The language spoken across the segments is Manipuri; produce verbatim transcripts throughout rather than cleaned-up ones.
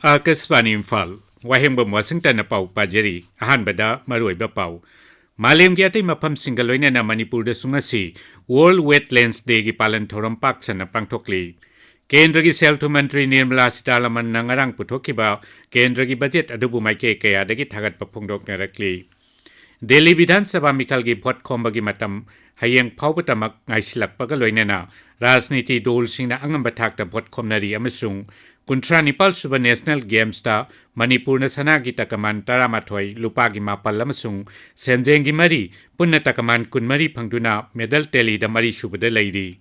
ꯑꯥꯀꯥꯁꯕꯥꯅꯤ ꯏꯝꯐꯥꯜ, ꯋꯥꯍꯦꯡꯕꯝ ꯋꯥꯁꯤꯡꯇꯟꯅ ꯄꯥꯎ ꯄꯥꯖꯔꯤ꯫ ꯑꯍꯥꯟꯕꯗ ꯃꯔꯨꯑꯣꯏꯕ ꯄꯥꯎ꯫ ꯃꯥꯂꯦꯝꯒꯤ ꯑꯇꯩ ꯃꯐꯝꯁꯤꯡꯒ ꯂꯣꯏꯅꯅ ꯃꯅꯤꯄꯨꯔꯗꯁꯨ ꯉꯁꯤ World Wetlands Dayꯒꯤ ꯄꯥꯂꯟ ꯊꯧꯔꯝ ꯄꯥꯛ ꯁꯟꯅ ꯄꯥꯡꯊꯣꯛꯂꯤ꯫ ꯀꯦꯟꯗ꯭ꯔꯒꯤ ꯁꯦꯜ ꯊꯨꯝ ꯃꯟꯇ꯭ꯔꯤ ꯅꯤꯔꯃꯂꯥ ꯁꯤꯇꯥꯔꯥꯃꯟꯅ ꯉꯔꯥꯡ ꯄꯨꯊꯣꯛꯈꯤꯕ ꯀꯦꯟꯗ꯭ꯔꯒꯤ ꯕꯖꯦꯠ ꯑꯗꯨꯕꯨ ꯃꯥꯏꯀꯩ ꯀꯌꯥꯗꯒꯤ ꯊꯥꯒꯠꯄ ꯐꯣꯡꯗꯣꯛꯅꯔꯛꯂꯤ꯫ ꯗꯦꯜꯂꯤ ꯕꯤꯙꯥꯟ ꯁꯚꯥ ꯃꯤꯈꯜꯒꯤ ꯚꯣꯠ ꯈꯣꯝꯕꯒꯤ ꯃꯇꯝ ꯍꯌꯦꯡ ꯐꯥꯎꯕꯇꯃꯛ ꯉꯥꯏꯁꯤꯜꯂꯛꯄꯒ ꯂꯣꯏꯅꯅ ꯔꯥꯖꯅꯤꯇꯤ ꯗꯣꯜꯁꯤꯡꯅ ꯑꯉꯝꯕ ꯊꯥꯛꯇ ꯚꯣꯠ ꯈꯣꯝꯅꯔꯤ ꯑꯃꯁꯨꯡ ꯀꯨꯟꯊ꯭ꯔꯥ ꯅꯤꯄꯥꯜ ꯁꯨꯕ ꯅꯦꯁꯅꯦꯜ ꯒꯦꯝꯁꯇ ꯃꯅꯤꯄꯨꯔꯅ ꯁꯅꯥꯒꯤ ꯇꯀꯃꯥꯟ ꯇꯔꯥꯃꯥꯊꯣꯏ, ꯂꯨꯄꯥꯒꯤ ꯃꯥꯄꯜ ꯑꯃꯁꯨꯡ ꯁꯦꯟꯖꯦꯡꯒꯤ ꯃꯔꯤ, ꯄꯨꯟꯅ ꯇꯀꯃꯥꯟ ꯀꯨꯟꯃꯔꯤ ꯐꯪꯗꯨꯅ ꯃꯦꯗꯜ ꯇꯦꯂꯤꯗ ꯃꯔꯤ ꯁꯨꯕꯗ ꯂꯩꯔꯤ꯫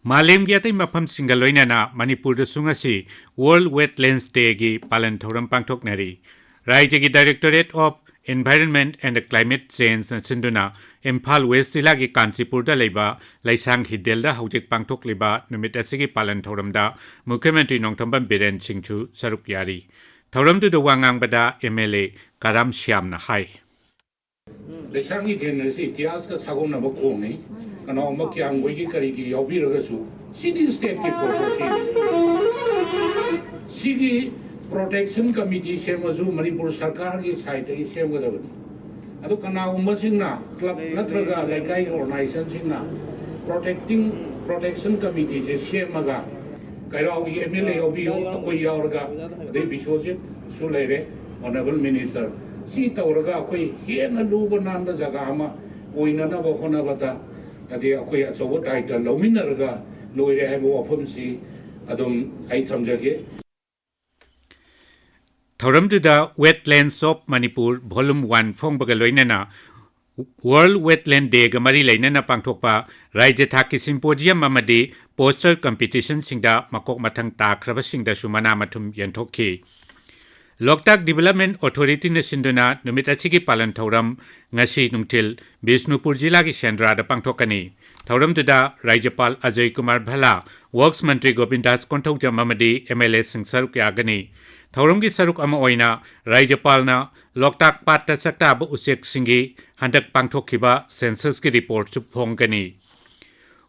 ꯃꯥꯂꯦꯝꯒꯤ ꯑꯇꯩ ꯃꯐꯝꯁꯤꯡꯒ ꯂꯣꯏꯅꯅ ꯃꯅꯤꯄꯨꯔꯗꯁꯨ ꯉꯁꯤ World Wetlands Dayꯒꯤ ꯄꯥꯂꯟ ꯊꯧꯔꯝ ꯄꯥꯡꯊꯣꯛꯅꯔꯤ꯫ ꯔꯥꯏꯖ꯭ꯌꯒꯤ Directorate of Environment and Climate Changeꯅ ꯁꯤꯟꯗꯨꯅ ꯏꯝꯐꯥꯜ ꯋꯦꯁ ꯖꯤꯂꯥꯒꯤ ꯀꯥꯟꯆꯤꯄꯨꯔꯗ ꯂꯩꯕ ꯂꯩꯁꯥꯡ ꯍꯤꯗꯦꯜꯗ ꯍꯧꯖꯤꯛ ꯄꯥꯡꯊꯣꯛꯂꯤꯕ ꯅꯨꯃꯤꯠ ꯑꯁꯤꯒꯤ ꯄꯥꯂꯟ ꯊꯧꯔꯝꯗ ꯃꯨꯈ꯭ꯌꯃꯟꯇ꯭ꯔꯤ ꯅꯣꯡꯊꯣꯝꯕꯝ ꯕꯤꯔꯦꯟ ꯁꯤꯡꯁꯨ ꯁꯔꯨꯛ ꯌꯥꯔꯤ꯫ ꯊꯧꯔꯝꯗꯨꯗ ꯋꯥ ꯉꯥꯡꯕꯗ ꯑꯦꯝ ꯑꯦꯜ ꯑꯦ ꯀꯔꯥꯝ ꯁ꯭ꯌꯥꯝꯅ ꯍꯥꯏ꯫ ꯂꯩꯁꯥꯡ ꯍꯤꯗꯦꯟ ꯑꯁꯤ ꯏꯇꯤꯍꯥꯁꯀ ꯁꯥꯒꯣꯟꯅꯕ ꯈꯣꯡꯅꯤ꯫ ꯀꯅꯥꯒꯨꯝꯕ ꯀꯤꯌꯥꯝꯒꯣꯏꯒꯤ ꯀꯔꯤꯒꯤ ꯌꯥꯎꯕꯤꯔꯒꯁꯨ, ꯁꯤꯗꯤ ꯁ꯭ꯇꯦꯠꯀꯤ ꯄ꯭ꯔꯣꯄꯔꯇꯤ꯫ ꯁꯤꯒꯤ ꯄ꯭ꯔꯣꯇꯦꯛꯁꯟ ꯀꯃꯤꯇꯤ ꯁꯦꯝꯃꯁꯨ ꯃꯅꯤꯄꯨꯔ ꯁꯔꯀꯥꯔꯒꯤ ꯁꯥꯏꯠꯇꯒꯤ ꯁꯦꯝꯒꯗꯕꯅꯤ꯫ ꯑꯗꯨ ꯀꯅꯥꯒꯨꯝꯕꯁꯤꯡꯅ, ꯀ꯭ꯂꯕ ꯅꯠꯇ꯭ꯔꯒ ꯂꯩꯀꯥꯏꯒꯤ ꯑꯣꯔꯒꯅꯥꯏꯖꯦꯁꯟꯁꯤꯡꯅ ꯄ꯭ꯔꯣꯇꯦꯛꯇꯤꯡ, ꯄ꯭ꯔꯣꯇꯦꯛꯁꯟ ꯀꯃꯤꯇꯤꯁꯦ ꯁꯦꯝꯃꯒ, ꯀꯩꯔꯥꯎꯒꯤ ꯑꯦꯝ ꯑꯦꯜ ꯑꯦ ꯌꯥꯎꯕꯤꯌꯨ, ꯑꯩꯈꯣꯏ ꯌꯥꯎꯔꯒ, ꯑꯗꯩ ꯕꯤꯁ꯭ꯋꯖꯤꯠꯁꯨ ꯂꯩꯔꯦ, ꯑꯣꯅꯔꯦꯕꯜ ꯃꯤꯅꯤꯁꯇꯔ꯫ ꯁꯤ ꯇꯧꯔꯒ ꯑꯩꯈꯣꯏ ꯍꯦꯟꯅ ꯂꯨꯕ ꯅꯥꯟꯕ ꯖꯒꯥ ꯑꯃ ꯑꯣꯏꯅꯅꯕ ꯍꯣꯠꯅꯕꯗ, ꯍꯥꯏꯗꯤ ꯑꯩꯈꯣꯏ ꯑꯆꯧꯕ ꯗꯥꯏꯇ ꯂꯧꯃꯤꯟꯅꯔꯒ ꯂꯣꯏꯔꯦ ꯍꯥꯏꯕ ꯋꯥꯐꯝꯁꯤ ꯑꯗꯨꯝ ꯑꯩ ꯊꯝꯖꯒꯦ꯫ ꯊꯧꯔꯝꯗꯨꯗ Wetlands of Manipur Volume one ꯐꯣꯡꯕꯒ ꯂꯣꯏꯅꯅ World Wetland Dayꯒ ꯃꯔꯤ ꯂꯩꯅꯅ ꯄꯥꯡꯊꯣꯛꯄ ꯔꯥꯏꯖ꯭ꯌ ꯊꯥꯛꯀꯤ symposium ꯑꯃꯗꯤ poster competitionꯁꯤꯡꯗ ꯃꯀꯣꯛ ꯃꯊꯪ ꯇꯥꯈ꯭ꯔꯕꯁꯤꯡꯗꯁꯨ ꯃꯅꯥ ꯃꯊꯨꯝ ꯌꯦꯟꯊꯣꯛꯈꯤ꯫ ꯂꯣꯛꯇꯥꯛ Development Authorityꯅ ꯁꯤꯟꯗꯨꯅ ꯅꯨꯃꯤꯠ ꯑꯁꯤꯒꯤ ꯄꯥꯂꯟ ꯊꯧꯔꯝ ꯉꯁꯤ ꯅꯨꯡꯊꯤꯜ ꯕꯤꯁꯅꯨꯄꯨꯔ ꯖꯤꯂꯥꯒꯤ ꯁꯦꯟꯗ꯭ꯔꯥꯗ ꯄꯥꯡꯊꯣꯛꯀꯅꯤ꯫ ꯊꯧꯔꯝꯗꯨꯗ ꯔꯥꯖ꯭ꯌꯄꯥꯜ ꯑꯖꯌ ꯀꯨꯃꯥꯔ ꯚꯜꯂꯥ, Works ꯃꯟꯇ꯭ꯔꯤ ꯒꯣꯕꯤꯟꯗꯥꯁ ꯀꯣꯟꯊꯧꯖꯝ ꯑꯃꯗꯤ ꯑꯦꯝ ꯑꯦꯜ ꯑꯦꯁꯤꯡ ꯁꯔꯨꯛ ꯌꯥꯒꯅꯤ꯫ ꯊꯧꯔꯝꯒꯤ ꯁꯔꯨꯛ ꯑꯃ ꯑꯣꯏꯅ ꯔꯥꯖ꯭ꯌꯄꯥꯜꯅ ꯂꯣꯛꯇꯥꯛ ꯄꯥꯠꯇ ꯁꯛꯇꯥꯕ ꯎꯆꯦꯛꯁꯤꯡꯒꯤ ꯍꯟꯗꯛ ꯄꯥꯡꯊꯣꯛꯈꯤꯕ censusꯀꯤ reportꯁꯨ ꯐꯣꯡꯒꯅꯤ꯫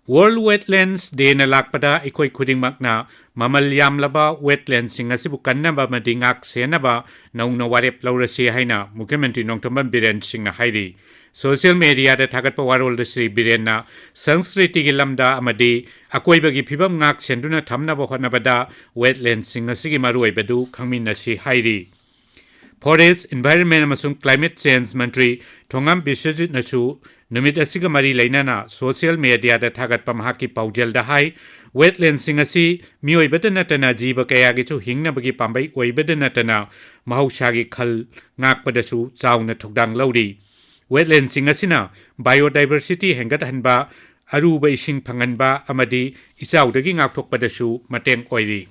World Wetlands Dayꯅ ꯂꯥꯛꯄꯗ ꯑꯩꯈꯣꯏ ꯈꯨꯗꯤꯡꯃꯛꯅ ꯃꯃꯜ ꯌꯥꯝꯂꯕ wetlandꯁꯤꯡ ꯑꯁꯤꯕꯨ ꯀꯟꯅꯕ ꯑꯃꯗꯤ ꯉꯥꯛ ꯁꯦꯟꯅꯕ ꯅꯧꯅ ꯋꯥꯔꯦꯞ ꯂꯧꯔꯁꯤ ꯍꯥꯏꯅ ꯃꯨꯈ꯭ꯌ ꯃꯟꯇ꯭ꯔꯤ ꯅꯣꯡꯊꯣꯝꯕꯝ ꯕꯤꯔꯦꯟ ꯁꯤꯡꯅ ꯍꯥꯏꯔꯤ꯫ Social mediaꯗ ꯊꯥꯒꯠꯄ ꯋꯥꯔꯣꯜꯗ ꯁ꯭ꯔꯤ ꯕꯤꯔꯦꯟꯅ ꯁꯪꯁꯀ꯭ꯔꯤꯇꯤꯒꯤ ꯂꯝꯗ ꯑꯃꯗꯤ ꯑꯀꯣꯏꯕꯒꯤ ꯐꯤꯕꯝ ꯉꯥꯛ ꯁꯦꯟꯗꯨꯅ ꯊꯝꯅꯕ ꯍꯣꯠꯅꯕꯗ wetlandꯁꯤꯡ ꯑꯁꯤꯒꯤ ꯃꯔꯨꯑꯣꯏꯕꯗꯨ ꯈꯪꯃꯤꯟꯅꯁꯤ ꯍꯥꯏꯔꯤ꯫ Forest, Environment ꯑꯃꯁꯨꯡ Climate Change ꯃꯟꯇ꯭ꯔꯤ ꯊꯣꯉꯥꯝ ꯕꯤꯁ꯭ꯋꯖꯤꯠꯅꯁꯨ ꯅꯨꯃꯤꯠ ꯑꯁꯤꯒ ꯃꯔꯤ ꯂꯩꯅꯅ social mediaꯗ ꯊꯥꯒꯠꯄ ꯃꯍꯥꯛꯀꯤ ꯄꯥꯎꯖꯦꯜꯗ ꯍꯥꯏ, wetlandꯁꯤꯡ ꯑꯁꯤ ꯃꯤꯑꯣꯏꯕꯗ ꯅꯠꯇꯅ ꯖꯤꯕ ꯀꯌꯥꯒꯤꯁꯨ ꯍꯤꯡꯅꯕꯒꯤ ꯄꯥꯝꯕꯩ ꯑꯣꯏꯕꯗ ꯅꯠꯇꯅ ꯃꯍꯧꯁꯥꯒꯤ ꯈꯜ ꯉꯥꯛꯄꯗꯁꯨ ꯆꯥꯎꯅ ꯊꯧꯗꯥꯡ ꯂꯧꯔꯤ꯫ Wetlandꯁꯤꯡ ꯑꯁꯤꯅ biodiversity ꯍꯦꯟꯒꯠꯍꯟꯕ, ꯑꯔꯨꯕ ꯏꯁꯤꯡ ꯐꯪꯍꯟꯕ ꯑꯃꯗꯤ ꯏꯆꯥꯎꯗꯒꯤ ꯉꯥꯛꯊꯣꯛꯄꯗꯁꯨ ꯃꯇꯦꯡ ꯑꯣꯏꯔꯤ꯫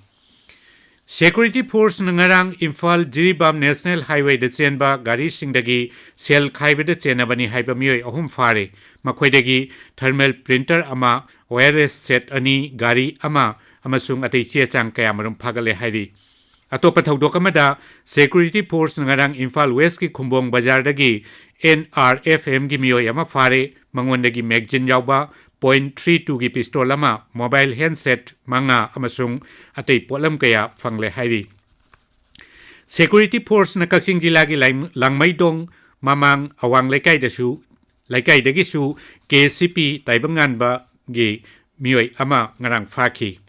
Security Forceꯅ ꯉꯔꯥꯡ ꯏꯝꯐꯥꯜ ꯖꯤꯔꯤꯕꯥꯝ National Highwayꯗ ꯆꯦꯟꯕ ꯒꯥꯔꯤꯁꯤꯡꯗꯒꯤ ꯁꯦꯜ ꯈꯥꯏꯕꯗ ꯆꯦꯟꯅꯕꯅꯤ ꯍꯥꯏꯕ ꯃꯤꯑꯣꯏ ꯑꯍꯨꯝ ꯐꯥꯔꯦ꯫ ꯃꯈꯣꯏꯗꯒꯤ thermal printer ꯑꯃ, wireless set ꯑꯅꯤ, ꯒꯥꯔꯤ ꯑꯃ ꯑꯃꯁꯨꯡ ꯑꯇꯩ ꯆꯦ ꯆꯥꯡ ꯀꯌꯥꯃꯔꯨꯝ ꯐꯥꯒꯠꯂꯦ ꯍꯥꯏꯔꯤ꯫ ꯑꯇꯣꯞꯄ ꯊꯧꯗꯣꯛ ꯑꯃꯗ, Security Forceꯅ ꯉꯔꯥꯡ ꯏꯝꯐꯥꯜ Westꯀꯤ ꯈꯨꯝꯕꯣꯡ ꯕꯖꯥꯔꯗꯒꯤ NRFMꯒꯤ ꯃꯤꯑꯣꯏ ꯑꯃ ꯐꯥꯔꯦ꯫ ꯃꯉꯣꯟꯗꯒꯤ magazine ꯌꯥꯎꯕ point three twoꯒꯤ pistol ꯑꯃ, mobile handset ꯃꯉꯥ ꯑꯃꯁꯨꯡ ꯑꯇꯩ ꯄꯣꯠꯂꯝ ꯀꯌꯥ ꯐꯪꯂꯦ ꯍꯥꯏꯔꯤ꯫ Security Forceꯅ ꯀꯛꯆꯤꯡ ꯖꯤꯂꯥꯒꯤ ꯂꯥꯏ-, ꯂꯥꯡꯃꯩꯗꯣꯡ ꯃꯃꯥꯡ ꯑꯋꯥꯡ ꯂꯩꯀꯥꯏꯗꯁꯨ, ꯂꯩꯀꯥꯏꯗꯒꯤꯁꯨ KCP ꯇꯥꯏꯕꯪꯉꯥꯟꯕꯒꯤ ꯃꯤꯑꯣꯏ ꯑꯃ ꯉꯔꯥꯡ ꯐꯥꯈꯤ꯫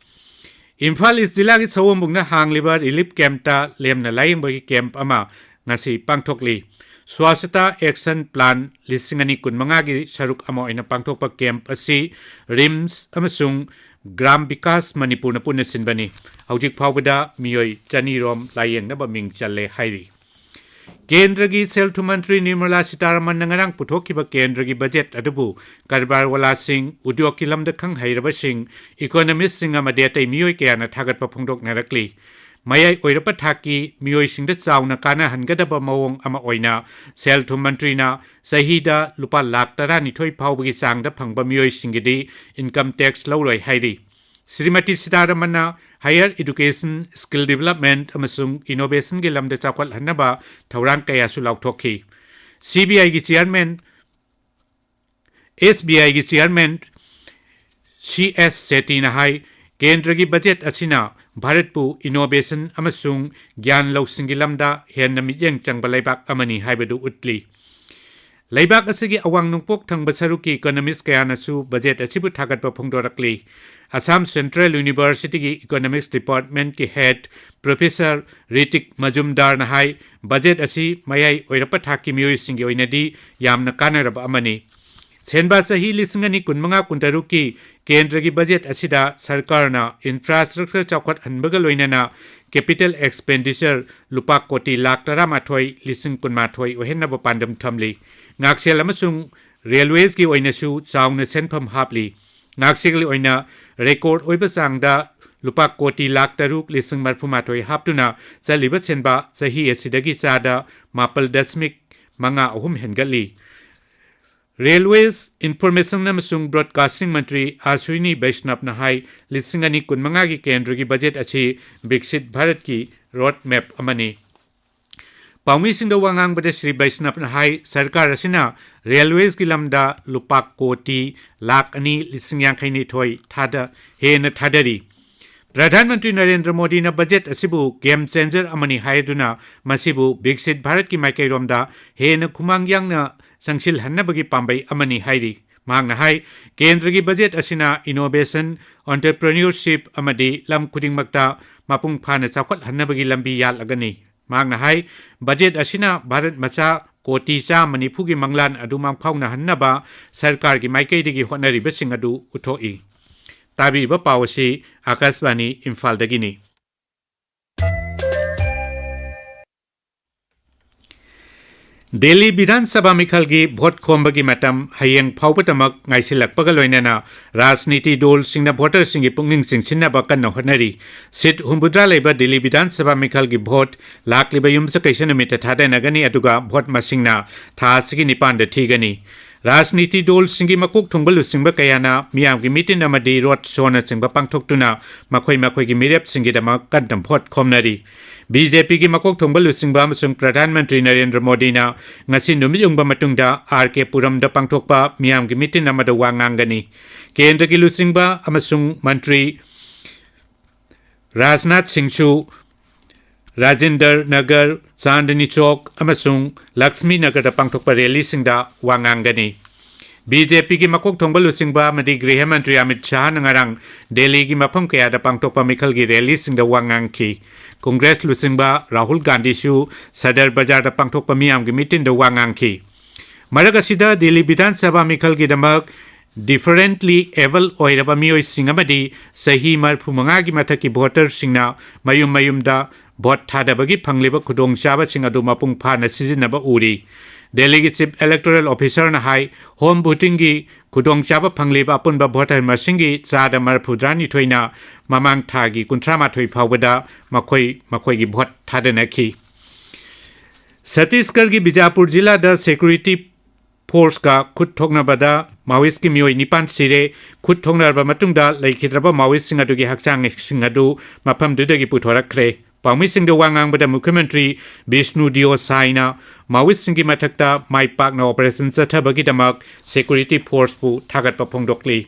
ꯏꯝꯐꯥꯜ East ꯖꯤꯂꯥꯒꯤ ꯁꯑꯣꯝꯕꯨꯡꯗ ꯍꯥꯡꯂꯤꯕ relief campꯇ ꯂꯦꯝꯅ ꯂꯥꯌꯦꯡꯕꯒꯤ camp ꯑꯃ ꯉꯁꯤ ꯄꯥꯡꯊꯣꯛꯂꯤ꯫ Swachhata Action Plan ꯂꯤꯁꯤꯡ ꯑꯅꯤ ꯀꯨꯟꯃꯉꯥꯒꯤ ꯁꯔꯨꯛ ꯑꯃ ꯑꯣꯏꯅ ꯄꯥꯡꯊꯣꯛꯄ camp ꯑꯁꯤ RIMS ꯑꯃꯁꯨꯡ Gram Vikas Manipurꯅ ꯄꯨꯟꯅ ꯁꯤꯟꯕꯅꯤ꯫ ꯍꯧꯖꯤꯛ ꯐꯥꯎꯕꯗ ꯃꯤꯑꯣꯏ ꯆꯅꯤ ꯔꯣꯝ ꯂꯥꯌꯦꯡꯅꯕ ꯃꯤꯡ ꯆꯜꯂꯦ ꯍꯥꯏꯔꯤ꯫ ꯀꯦꯟꯗ꯭ꯔꯒꯤ ꯁꯦꯜ ꯊꯨꯝ ꯃꯟꯇ꯭ꯔꯤ ꯅꯤꯔꯃꯂꯥ ꯁꯤꯇꯥꯔꯥꯃꯟꯅ ꯉꯔꯥꯡ ꯄꯨꯊꯣꯛꯈꯤꯕ ꯀꯦꯟꯗ꯭ꯔꯒꯤ budget ꯑꯗꯨꯕꯨ ꯀꯔꯕꯥꯔ ꯋꯥꯂꯥꯁꯤꯡ, ꯎꯗ꯭ꯌꯣꯒꯀꯤ ꯂꯝꯗ ꯈꯪ ꯍꯩꯔꯕꯁꯤꯡ, economistꯁꯤꯡ ꯑꯃꯗꯤ ꯑꯇꯩ ꯃꯤꯑꯣꯏ ꯀꯌꯥꯅ ꯊꯥꯒꯠꯄ ꯐꯣꯡꯗꯣꯛꯅꯔꯛꯂꯤ꯫ ꯃꯌꯥꯏ ꯑꯣꯏꯔꯞꯄ ꯊꯥꯛꯀꯤ ꯃꯤꯑꯣꯏꯁꯤꯡꯗ ꯆꯥꯎꯅ ꯀꯥꯟꯅꯍꯟꯒꯗꯕ ꯃꯑꯣꯡ ꯑꯃ ꯑꯣꯏꯅ ꯁꯦꯜ ꯊꯨꯝ ꯃꯟꯇ꯭ꯔꯤꯅ ꯆꯍꯤꯗ ꯂꯨꯄꯥ ꯂꯥꯈ ꯇꯔꯥꯅꯤꯊꯣꯏ ꯐꯥꯎꯕꯒꯤ ꯆꯥꯡꯗ ꯐꯪꯕ ꯃꯤꯑꯣꯏꯁꯤꯡꯒꯤꯗꯤ income tax ꯂꯧꯔꯣꯏ ꯍꯥꯏꯔꯤ꯫ Shrimati ꯁꯤꯇꯥꯔꯥꯃꯟꯅ higher education, skill development ꯑꯃꯁꯨꯡ innovationꯒꯤ ꯂꯝꯗ ꯆꯥꯎꯈꯠꯍꯟꯅꯕ ꯊꯧꯔꯥꯡ ꯀꯌꯥꯁꯨ ꯂꯥꯎꯊꯣꯛꯈꯤ꯫ ꯁꯤ ꯕꯤ ꯑꯥꯏꯒꯤ chairman, ꯑꯦꯁ ꯕꯤ ꯑꯥꯏꯒꯤ chairman ꯁꯤ ꯑꯦꯁ ꯁꯦꯇꯤꯅ ꯍꯥꯏ, ꯀꯦꯟꯗ꯭ꯔꯒꯤ ꯕꯖꯦꯠ ꯑꯁꯤꯅ ꯚꯥꯔꯠꯄꯨ innovation ꯑꯃꯁꯨꯡ ꯒ꯭ꯌꯥꯟ ꯂꯧꯁꯤꯡꯒꯤ ꯂꯝꯗ ꯍꯦꯟꯅ ꯃꯤꯠꯌꯦꯡ ꯆꯪꯕ ꯂꯩꯕꯥꯛ ꯑꯃꯅꯤ ꯍꯥꯏꯕꯗꯨ ꯎꯠꯂꯤ꯫ ꯂꯩꯕꯥꯛ ꯑꯁꯤꯒꯤ ꯑꯋꯥꯡ ꯅꯣꯡꯄꯣꯛ ꯊꯪꯕ ꯁꯔꯨꯛꯀꯤ economist ꯀꯌꯥꯅꯁꯨ ꯕꯖꯦꯠ ꯑꯁꯤꯕꯨ ꯊꯥꯒꯠꯄ ꯐꯣꯡꯗꯣꯔꯛꯂꯤ꯫ ꯑꯁꯥꯝ Central Universityꯒꯤ economics departmentꯀꯤ head professor ꯔꯤꯇꯤꯛ ꯃꯖꯨꯝꯗꯥꯔꯅ ꯍꯥꯏ, ꯕꯖꯦꯠ ꯑꯁꯤ ꯃꯌꯥꯏ ꯑꯣꯏꯔꯞꯄ ꯊꯥꯛꯀꯤ ꯃꯤꯑꯣꯏꯁꯤꯡꯒꯤ ꯑꯣꯏꯅꯗꯤ ꯌꯥꯝꯅ ꯀꯥꯟꯅꯔꯕ ꯑꯃꯅꯤ꯫ ꯁꯦꯟꯕꯥ ꯆꯍꯤ ꯂꯤꯁꯤꯡ ꯑꯅꯤ ꯀꯨꯟꯃꯉꯥ ꯀꯨꯟꯇꯔꯨꯛꯀꯤ ꯀꯦꯟꯗ꯭ꯔꯒꯤ ꯕꯖꯦꯠ ꯑꯁꯤꯗ ꯁꯔꯀꯥꯔꯅ infrastructure ꯆꯥꯎꯈꯠꯍꯟꯕꯒ ꯂꯣꯏꯅꯅ capital expenditure ꯂꯨꯄꯥ ꯀꯣꯇꯤ ꯂꯥꯈ ꯇꯔꯥꯃꯥꯊꯣꯏ ꯂꯤꯁꯤꯡ ꯀꯨꯟꯃꯥꯊꯣꯏ ꯑꯣꯏꯍꯟꯅꯕ ꯄꯥꯟꯗꯝ ꯊꯝꯂꯤ꯫ ꯉꯥꯛꯁꯦꯜ ꯑꯃꯁꯨꯡ railwaysꯀꯤ ꯑꯣꯏꯅꯁꯨ ꯆꯥꯎꯅ ꯁꯦꯟꯐꯝ ꯍꯥꯞꯂꯤ꯫ ꯉꯥꯛꯁꯦꯜꯒꯤ ꯑꯣꯏꯅ record ꯑꯣꯏꯕ ꯆꯥꯡꯗ ꯂꯨꯄꯥ ꯀꯣꯇꯤ ꯂꯥꯈ ꯇꯔꯨꯛ ꯂꯤꯁꯤꯡ ꯃꯔꯐꯨꯃꯥꯊꯣꯏ ꯍꯥꯞꯇꯨꯅ ꯆꯠꯂꯤꯕ ꯁꯦꯟꯕꯥ ꯆꯍꯤ ꯑꯁꯤꯗꯒꯤ ꯆꯥꯗ ꯃꯥꯄꯜ ꯗꯁꯃꯤꯛ ꯃꯉꯥ ꯑꯍꯨꯝ ꯍꯦꯟꯒꯠꯂꯤ꯫ Railways, Information ꯑꯃꯁꯨꯡ Broadcasting ꯃꯟꯇ꯭ꯔꯤ ꯑꯁ꯭ꯋꯤꯅꯤ ꯕꯩꯁꯅꯕꯅ ꯍꯥꯏ, ꯂꯤꯁꯤꯡ ꯑꯅꯤ ꯀꯨꯟꯃꯉꯥꯒꯤ ꯀꯦꯟꯗ꯭ꯔꯒꯤ ꯕꯖꯦꯠ ꯑꯁꯤ ꯕꯤꯛꯁꯤꯠ ꯚꯥꯔꯠꯀꯤ road map ꯑꯃꯅꯤ꯫ ꯄꯥꯎꯃꯤꯁꯤꯡꯗ ꯋꯥ ꯉꯥꯡꯕꯗ ꯁ꯭ꯔꯤ ꯕꯩꯁꯅꯕꯅ ꯍꯥꯏ, ꯁꯔꯀꯥꯔ ꯑꯁꯤꯅ railwaysꯀꯤ ꯂꯝꯗ ꯂꯨꯄꯥ ꯀꯣꯇꯤ ꯂꯥꯈ ꯑꯅꯤ ꯂꯤꯁꯤꯡ ꯌꯥꯡꯈꯩ ꯅꯤꯊꯣꯏ ꯊꯥꯗ ꯍꯦꯟꯅ ꯊꯥꯗꯔꯤ꯫ ꯄ꯭ꯔꯙꯥꯟ ꯃꯟꯇ꯭ꯔꯤ ꯅꯔꯦꯟꯗ꯭ꯔ ꯃꯣꯗꯤꯅ ꯕꯖꯦꯠ ꯑꯁꯤꯕꯨ game changer ꯑꯃꯅꯤ ꯍꯥꯏꯗꯨꯅ ꯃꯁꯤꯕꯨ ꯕꯤꯛꯁꯤꯠ ꯚꯥꯔꯠꯀꯤ ꯃꯥꯏꯀꯩꯔꯣꯝꯗ ꯍꯦꯟꯅ ꯈꯨꯃꯥꯡ ꯌꯥꯡꯅ ꯆꯪꯁꯤꯜꯍꯟꯅꯕꯒꯤ ꯄꯥꯝꯕꯩ ꯑꯃꯅꯤ ꯍꯥꯏꯔꯤ꯫ ꯃꯍꯥꯛꯅ ꯍꯥꯏ, ꯀꯦꯟꯗ꯭ꯔꯒꯤ ꯕꯖꯦꯠ ꯑꯁꯤꯅ innovation, entrepreneurship ꯑꯃꯗꯤ ꯂꯝ ꯈꯨꯗꯤꯡꯃꯛꯇ ꯃꯄꯨꯡ ꯐꯥꯅ ꯆꯥꯎꯈꯠꯍꯟꯅꯕꯒꯤ ꯂꯝꯕꯤ ꯌꯥꯠꯂꯒꯅꯤ꯫ ꯃꯍꯥꯛꯅ ꯍꯥꯏ, ꯕꯖꯦꯠ ꯑꯁꯤꯅ ꯚꯥꯔꯠ ꯃꯆꯥ ꯀꯣꯇꯤ ꯆꯥꯝꯃ ꯅꯤꯐꯨꯒꯤ ꯃꯪꯂꯥꯟ ꯑꯗꯨ ꯃꯥꯡꯐꯥꯎꯅꯍꯟꯅꯕ ꯁꯔꯀꯥꯔꯒꯤ ꯃꯥꯏꯀꯩꯗꯒꯤ ꯍꯣꯠꯅꯔꯤꯕꯁꯤꯡ ꯑꯗꯨ ꯎꯠꯊꯣꯛꯏ꯫ ꯇꯥꯕꯤꯔꯤꯕ ꯄꯥꯎ ꯑꯁꯤ ꯑꯀꯥꯁꯕꯥꯅꯤ ꯏꯝꯐꯥꯜꯗꯒꯤꯅꯤ꯫ ꯗꯦꯜꯂꯤ ꯕꯤꯙꯥꯟ ꯁꯚꯥ ꯃꯤꯈꯜꯒꯤ ꯚꯣꯠ ꯈꯣꯝꯕꯒꯤ ꯃꯇꯝ ꯍꯌꯦꯡ ꯐꯥꯎꯕꯗꯃꯛ ꯉꯥꯏꯁꯤꯜꯂꯛꯄꯒ ꯂꯣꯏꯅꯅ ꯔꯥꯖꯅꯤꯇꯤ ꯗꯣꯜꯁꯤꯡꯅ ꯚꯣꯇꯔꯁꯤꯡꯒꯤ ꯄꯨꯛꯅꯤꯡ ꯆꯤꯡꯁꯤꯟꯅꯕ ꯀꯟꯅ ꯍꯣꯠꯅꯔꯤ꯫ ꯁꯤꯠ ꯍꯨꯝꯐꯨꯇꯔꯥ ꯂꯩꯕ ꯗꯦꯜꯂꯤ ꯕꯤꯙꯥꯟ ꯁꯚꯥ ꯃꯤꯈꯜꯒꯤ ꯚꯣꯠ ꯂꯥꯛꯂꯤꯕ ꯌꯨꯝꯁꯀꯩꯁ ꯅꯨꯃꯤꯠꯇ ꯊꯥꯗꯅꯒꯅꯤ, ꯑꯗꯨꯒ ꯚꯣꯠ ꯃꯁꯤꯡꯅ ꯊꯥ ꯑꯁꯤꯒꯤ ꯅꯤꯄꯥꯟꯗ ꯊꯤꯒꯅꯤ꯫ ꯔꯥꯖꯅꯤꯇꯤ ꯗꯣꯜꯁꯤꯡꯒꯤ ꯃꯀꯣꯛ ꯊꯣꯡꯕ ꯂꯨꯆꯤꯡꯕ ꯀꯌꯥꯅ ꯃꯤꯌꯥꯝꯒꯤ ꯃꯤꯇꯤꯟ ꯑꯃꯗꯤ ꯔꯣꯗ ꯁꯣꯅꯆꯤꯡꯕ ꯄꯥꯡꯊꯣꯛꯇꯨꯅ ꯃꯈꯣꯏ ꯃꯈꯣꯏꯒꯤ ꯃꯤꯔꯦꯞꯁꯤꯡꯒꯤꯗꯃꯛ ꯀꯟꯅ ꯚꯣꯠ ꯈꯣꯝꯅꯔꯤ꯫ ꯕꯤ ꯖꯦ ꯄꯤꯒꯤ ꯃꯀꯣꯛ ꯊꯣꯡꯕ ꯂꯨꯆꯤꯡꯕ ꯑꯃꯁꯨꯡ ꯄ꯭ꯔꯙꯥꯟ ꯃꯟꯇ꯭ꯔꯤ ꯅꯔꯦꯟꯗ꯭ꯔ ꯃꯣꯗꯤꯅ ꯉꯁꯤ ꯅꯨꯃꯤꯠ ꯌꯨꯡꯕ ꯃꯇꯨꯡꯗ ꯑꯥꯔ ꯀꯦ ꯄꯨꯔꯝꯗ ꯄꯥꯡꯊꯣꯛꯄ ꯃꯤꯌꯥꯝꯒꯤ ꯃꯤꯇꯤꯟ ꯑꯃꯗ ꯋꯥ ꯉꯥꯡꯒꯅꯤ꯫ ꯀꯦꯟꯗ꯭ꯔꯒꯤ ꯂꯨꯆꯤꯡꯕ ꯑꯃꯁꯨꯡ ꯃꯟꯇ꯭ꯔꯤ ꯔꯥꯖꯅꯥꯊ ꯁꯤꯡꯁꯨ ꯔꯥꯖꯦꯟꯗ꯭ꯔ ꯅꯒꯔ, ꯆꯥꯟꯗꯅꯤ ꯆꯧꯛ ꯑꯃꯁꯨꯡ ꯂꯛꯁꯃꯤ ꯅꯒꯔꯗ ꯄꯥꯡꯊꯣꯛꯄ ꯔꯦꯂꯤꯁꯤꯡꯗ ꯋꯥ ꯉꯥꯡꯒꯅꯤ꯫ ꯕꯤ ꯖꯦ ꯄꯤꯒꯤ ꯃꯀꯣꯛ ꯊꯣꯡꯕ ꯂꯨꯆꯤꯡꯕ ꯑꯃꯗꯤ ꯒ꯭ꯔꯤꯍ ꯃꯟꯇ꯭ꯔꯤ ꯑꯃꯤꯠ ꯁꯥꯍꯅ ꯉꯔꯥꯡ ꯗꯦꯜꯂꯤꯒꯤ ꯃꯐꯝ ꯀꯌꯥꯗ ꯄꯥꯡꯊꯣꯛꯄ ꯃꯤꯈꯜꯒꯤ ꯔꯦꯂꯤꯁꯤꯡꯗ ꯋꯥ ꯉꯥꯡꯈꯤ꯫ ꯀꯣꯡꯒ꯭ꯔꯦꯁ ꯂꯨꯆꯤꯡꯕ ꯔꯥꯍꯨꯜ ꯒꯥꯟꯙꯤꯁꯨ ꯁꯗꯔ ꯕꯖꯥꯔꯗ ꯄꯥꯡꯊꯣꯛꯄ ꯃꯤꯌꯥꯝꯒꯤ ꯃꯤꯇꯤꯟꯗ ꯋꯥ ꯉꯥꯡꯈꯤ꯫ ꯃꯔꯛ ꯑꯁꯤꯗ ꯗꯦꯜꯂꯤ ꯕꯤꯙꯥꯟ ꯁꯚꯥ ꯃꯤꯈꯜꯒꯤꯗꯃꯛ differently abled ꯑꯣꯏꯔꯕ ꯃꯤꯑꯣꯏꯁꯤꯡ ꯑꯃꯗꯤ ꯆꯍꯤ ꯃꯔꯤꯐꯨ ꯃꯉꯥꯒꯤ ꯃꯊꯛꯀꯤ ꯚꯣꯇꯔꯁꯤꯡꯅ ꯃꯌꯨꯝ ꯃꯌꯨꯝꯗ ꯚꯣꯠ ꯊꯥꯗꯕꯒꯤ ꯐꯪꯂꯤꯕ ꯈꯨꯗꯣꯡꯆꯥꯕꯁꯤꯡ ꯑꯗꯨ ꯃꯄꯨꯡ ꯐꯥꯅ ꯁꯤꯖꯤꯟꯅꯕ ꯎꯔꯤ꯫ ꯗꯦꯜꯂꯤꯒꯤ ꯆꯤꯐ ꯏꯂꯦꯛꯇꯣꯔꯦꯜ ꯑꯣꯐꯤꯁꯔꯅ ꯍꯥꯏ, ꯍꯣꯝ ꯚꯣꯇꯤꯡꯒꯤ ꯈꯨꯗꯣꯡꯆꯥꯕ ꯐꯪꯂꯤꯕ ꯑꯄꯨꯟꯕ ꯚꯣꯇꯔ ꯃꯁꯤꯡꯒꯤ ꯆꯥꯗ ꯃꯔꯤꯐꯨꯇꯔꯥꯅꯤꯊꯣꯏꯅ ꯃꯃꯥꯡ ꯊꯥꯒꯤ ꯀꯨꯟꯊ꯭ꯔꯥ ꯃꯥꯊꯣꯏ ꯐꯥꯎꯕꯗ ꯃꯈꯣꯏ ꯃꯈꯣꯏꯒꯤ ꯚꯣꯠ ꯊꯥꯗꯅꯈꯤ꯫ ꯁꯇꯤꯁꯒꯔꯒꯤ ꯕꯤꯖꯥꯄꯨꯔ ꯖꯤꯂꯥꯗ ꯁꯦꯀ꯭ꯌꯨꯔꯤꯇꯤ ꯐꯣꯔꯁꯀ ꯈꯨꯠ ꯊꯣꯛꯅꯕꯗ ꯃꯥꯋꯤꯁꯀꯤ ꯃꯤꯑꯣꯏ ꯅꯤꯄꯥꯟ ꯁꯤꯔꯦ꯫ ꯈꯨꯠ ꯊꯣꯛꯅꯔꯕ ꯃꯇꯨꯡꯗ ꯂꯩꯈꯤꯗ꯭ꯔꯕ ꯃꯥꯋꯤꯁꯁꯤꯡ ꯑꯗꯨꯒꯤ ꯍꯛꯆꯥꯡꯁꯤꯡ ꯑꯗꯨ ꯃꯐꯝꯗꯨꯗꯒꯤ ꯄꯨꯊꯣꯔꯛꯈ꯭ꯔꯦ꯫ ꯄꯥꯎꯃꯤꯁꯤꯡꯗ ꯋꯥ ꯉꯥꯡꯕꯗ ꯃꯨꯈ꯭ꯌ ꯃꯟꯇ꯭ꯔꯤ ꯕꯤꯁꯅꯨ ꯗꯤꯑꯣ ꯁꯥꯏꯅ ꯃꯥꯋꯤꯁꯁꯤꯡꯒꯤ ꯃꯊꯛꯇ ꯃꯥꯏ ꯄꯥꯛꯅ ꯑꯣꯄꯔꯦꯁꯟ ꯆꯠꯊꯕꯒꯤꯗꯃꯛ ꯁꯦꯀ꯭ꯌꯨꯔꯤꯇꯤ ꯐꯣꯔꯁꯄꯨ ꯊꯥꯒꯠꯄ ꯐꯣꯡꯗꯣꯛꯂꯤ꯫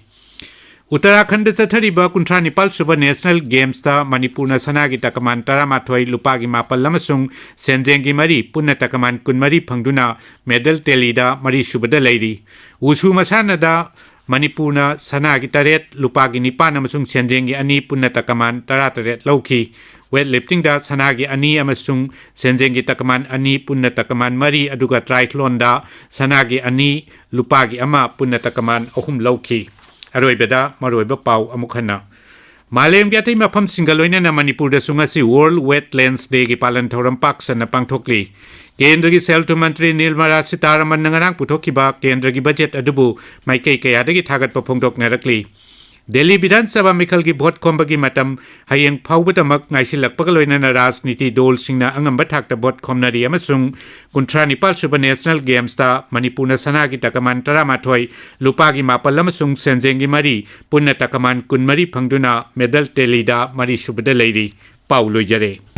ꯎꯠꯇꯔꯥꯈꯟꯗ ꯆꯠꯊꯔꯤꯕ ꯀꯨꯟꯊ꯭ꯔꯥ ꯅꯤꯄꯥꯜ ꯁꯨꯕ ꯅꯦꯁꯅꯦꯜ ꯒꯦꯝꯁꯇ ꯃꯅꯤꯄꯨꯔꯅ ꯁꯅꯥꯒꯤ ꯇꯀꯃꯥꯟ ꯇꯔꯥꯃꯥꯊꯣꯏ, ꯂꯨꯄꯥꯒꯤ ꯃꯥꯄꯜ ꯑꯃꯁꯨꯡ ꯁꯦꯟꯖꯦꯡꯒꯤ ꯃꯔꯤ, ꯄꯨꯟꯅ ꯇꯀꯃꯥꯟ ꯀꯨꯟꯃꯔꯤ ꯐꯪꯗꯨꯅ ꯃꯦꯗꯜ ꯇꯦꯂꯤꯗ ꯃꯔꯤꯁꯨꯕꯗ ꯂꯩꯔꯤ꯫ ꯋꯨꯁꯨ ꯃꯁꯥꯟꯅꯗ ꯃꯅꯤꯄꯨꯔꯅ ꯁꯅꯥꯒꯤ ꯇꯔꯦꯠ, ꯂꯨꯄꯥꯒꯤ ꯅꯤꯄꯥꯟ ꯑꯃꯁꯨꯡ ꯁꯦꯟꯖꯦꯡꯒꯤ ꯑꯅꯤ, ꯄꯨꯟꯅ ꯇꯀꯃꯥꯟ ꯇꯔꯥꯇꯔꯦꯠ ꯂꯧꯈꯤ꯫ ꯋꯦꯠ ꯂꯤꯐꯇꯤꯡꯗ ꯁꯅꯥꯒꯤ ꯑꯅꯤ ꯑꯃꯁꯨꯡ ꯁꯦꯟꯖꯦꯡꯒꯤ ꯇꯀꯃꯥꯟ ꯑꯅꯤ, ꯄꯨꯟꯅ ꯇꯀꯃꯥꯟ ꯃꯔꯤ, ꯑꯗꯨꯒ ꯇ꯭ꯔꯥꯏꯊ꯭ꯂꯣꯟꯗ ꯁꯅꯥꯒꯤ ꯑꯅꯤ, ꯂꯨꯄꯥꯒꯤ ꯑꯃ, ꯄꯨꯟꯅ ꯇꯀꯃꯥꯟ ꯑꯍꯨꯝ ꯂꯧꯈꯤ꯫ ꯑꯔꯣꯏꯕꯗ ꯃꯔꯨꯑꯣꯏꯕ ꯄꯥꯎ ꯑꯃꯨꯛ ꯍꯟꯅ꯫ ꯃꯥꯂꯦꯝꯒꯤ ꯑꯇꯩ ꯃꯐꯝꯁꯤꯡꯒ ꯂꯣꯏꯅꯅ ꯃꯅꯤꯄꯨꯔꯗꯁꯨ ꯉꯁꯤ World Wetlands Dayꯒꯤ ꯄꯥꯂꯟ ꯊꯧꯔꯝ ꯄꯥꯛ ꯁꯟꯅ ꯄꯥꯡꯊꯣꯛꯂꯤ꯫ ꯀꯦꯟꯗ꯭ꯔꯒꯤ ꯁꯦꯜ ꯊꯨꯝ ꯃꯟꯇ꯭ꯔꯤ ꯅꯤꯔꯃꯂꯥ ꯁꯤꯇꯥꯔꯥꯃꯟꯅ ꯉꯔꯥꯡ ꯄꯨꯊꯣꯛꯈꯤꯕ ꯀꯦꯟꯗ꯭ꯔꯒꯤ ꯕꯖꯦꯠ ꯑꯗꯨꯕꯨ ꯃꯥꯏꯀꯩ ꯀꯌꯥꯗꯒꯤ ꯊꯥꯒꯠꯄ ꯐꯣꯡꯗꯣꯛꯅꯔꯛꯂꯤ꯫ ꯗꯦꯜꯂꯤ ꯕꯤꯙꯥꯟ ꯁꯚꯥ ꯃꯤꯈꯜꯒꯤ ꯚꯣꯠ ꯈꯣꯝꯕꯒꯤ ꯃꯇꯝ ꯍꯌꯦꯡ ꯐꯥꯎꯕꯗꯃꯛ ꯉꯥꯏꯁꯤꯜꯂꯛꯄꯒ ꯂꯣꯏꯅꯅ ꯔꯥꯖꯅꯤꯇꯤ ꯗꯣꯜꯁꯤꯡꯅ ꯑꯉꯝꯕ ꯊꯥꯛꯇ ꯚꯣꯠ ꯈꯣꯝꯅꯔꯤ ꯑꯃꯁꯨꯡ ꯀꯨꯟꯊ꯭ꯔꯥ ꯅꯤꯄꯥꯜ ꯁꯨꯕ ꯅꯦꯁꯅꯦꯜ ꯒꯦꯝꯁꯇ ꯃꯅꯤꯄꯨꯔꯅ ꯁꯅꯥꯒꯤ ꯇꯀꯃꯥꯟ ꯇꯔꯥꯃꯥꯊꯣꯏ, ꯂꯨꯄꯥꯒꯤ ꯃꯥꯄꯜ ꯑꯃꯁꯨꯡ ꯁꯦꯟꯖꯦꯡꯒꯤ ꯃꯔꯤ, ꯄꯨꯟꯅ ꯇꯀꯃꯥꯟ ꯀꯨꯟꯃꯔꯤ ꯐꯪꯗꯨꯅ ꯃꯦꯗꯜ ꯇꯦꯂꯤꯗ ꯃꯔꯤ ꯁꯨꯕꯗ ꯂꯩꯔꯤ꯫ ꯄꯥꯎ ꯂꯣꯏꯖꯔꯦ꯫